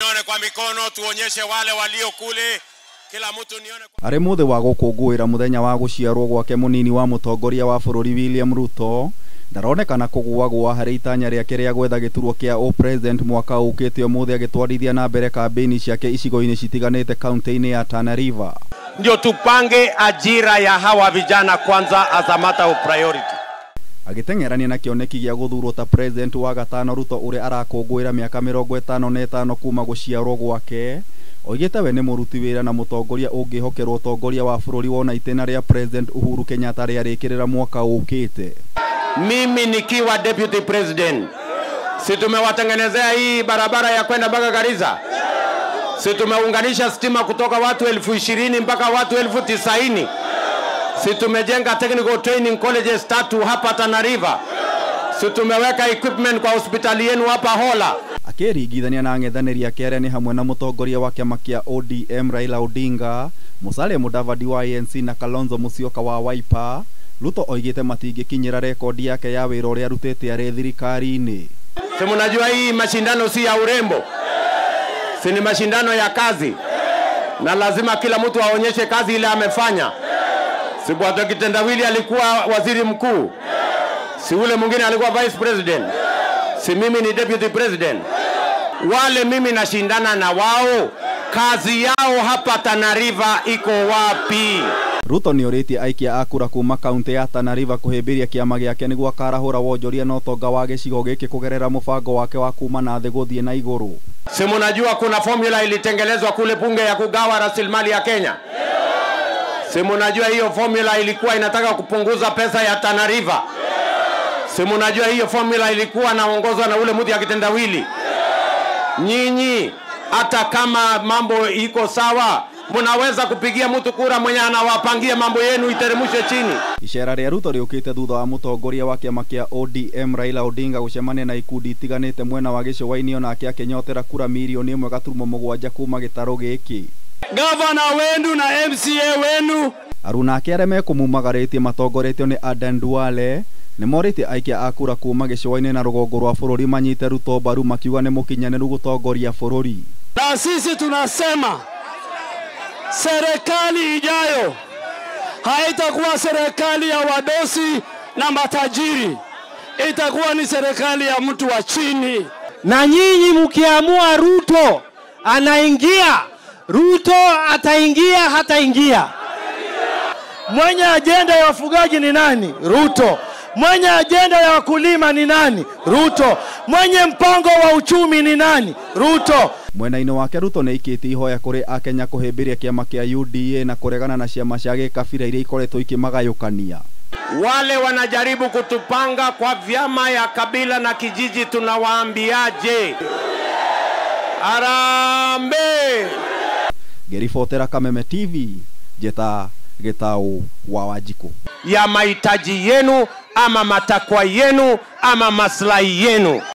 Nione kwa mikono tuonyeshe wale walio kule, kila mtu nione kwa... Arĩ mũthĩ wa gũkũngũĩra mũthenya wa gũciarwo gwake mũnini wa mũtongoria wa bũrũri William Ruto ndaronekana kũgũagũa harĩ itanya rĩake rĩa gwetha gĩturwa kĩa ũpresident mwaka ũkĩte ũmũthĩ agĩtwarithia na mbere kambĩini ciake icigo-inĩ citiganĩte kaunti-inĩ ya Tana River. Ndio tupange ajira ya hawa vijana kwanza as a matter of priority. Agĩteng'erania na kĩoneki gĩa gũthurwo ta president wa gatano Ruto ũrĩa arakũngũĩra mĩaka 55 kuma gũciarwo gwake oigĩte we nĩ mũruti wĩra na mũtongoria ũngĩhokerwo ũtongoria wa bũrũri wona itĩna rĩa President Uhuru Kenyatta rĩarĩkĩrĩra mwaka ũkĩte. Mimi nikiwa deputy president, si tumewatengenezea hii barabara ya kwenda mpaka Garissa? Si tumeunganisha stima kutoka watu 20,000 mpaka watu 90,000? Si tumejenga technical training colleges 3 hapa Tana River? Si tumeweka equipment kwa hospitali yenu hapa Hola? Akĩringithania na ang'ethanĩri ake arĩa nĩ hamwe na mũtongoria wa kĩama kĩa ODM Raila Odinga, Musalia Mudavadi wa ANC na Kalonzo Musyoka wa Wiper, Ruto oigĩte matingĩkinyĩra rekondi yake ya wĩra ũrĩa arutĩte arĩ thirikari-inĩ. Si mnajua hii mashindano si ya urembo, si ni mashindano ya kazi, na lazima kila mtu aonyeshe kazi ile amefanya. Si Bwana Kitendawili alikuwa waziri mkuu, si ule mwingine alikuwa vice president, si mimi ni deputy president. Wale mimi nashindana na wao, kazi yao hapa Tana River iko wapi? Ruto nĩorĩtie aikia a kura kuma kaunti ya Tana River kũhĩmbĩria kĩama gĩake nĩguo akarahũra wonjoria na ũtonga wa gĩcigo gĩkĩ kũgerera mũbango wake wa kuma na thĩ gũthiĩ na igũrũ. Si mnajua kuna formula ilitengenezwa kule bunge ya kugawa rasilimali ya Kenya? Si mnajua hiyo formula ilikuwa inataka kupunguza pesa ya Tana River? Si mnajua hiyo formula ilikuwa naongozwa na ule mtu ya Kitendawili? Nyinyi hata kama mambo iko sawa, mnaweza kupigia mtu kura mwenye anawapangia mambo yenu iteremshe chini. Icera rĩa Ruto rĩũkĩte thutha wa mũtongoria wa kĩama kĩa ODM Raila Odinga gũcemania na ikundi itiganĩte mwena wa gĩcũa-inĩ onake akĩnyotera kura mirioni 1.7 kuma gĩtarũ gĩkĩ. Gavana wenu na MCA wenu aruna ake arĩa mekũmumagarĩtie matongoretio nĩ Aden Duale nĩmorĩtie aikia a kura kuma gĩcũa-inĩ na rũgongo rwa bũrũri manyite Ruto mbaru makiuga nĩ mũkinyanĩru gũtongoria bũrũri. Na sisi tunasema serikali ijayo haitakuwa serikali ya wadosi na matajiri, itakuwa ni serikali ya mtu wa chini. Na nyinyi mkiamua Ruto anaingia, Ruto ataingia, hataingia. Mwenye ajenda ya wafugaji ni nani? Ruto. Mwenye ajenda ya wakulima ni nani? Ruto. Mwenye mpango wa uchumi ni nani? Ruto. Mwena-inĩ wake Ruto nĩaikĩtie ihoya kũrĩ akenya kũhĩmbĩria kĩama kĩa UDA na kũregana na ciama cia gĩkabira iria ikoretwo ikĩmagayũkania. Wale wanajaribu kutupanga kwa vyama ya kabila na kijiji tunawaambiaje? Harambee! Ngeribotera Kameme TV, njeta Gitau wa Wanjikũ. Ya mahitaji yenu ama matakwa yenu ama maslahi yenu.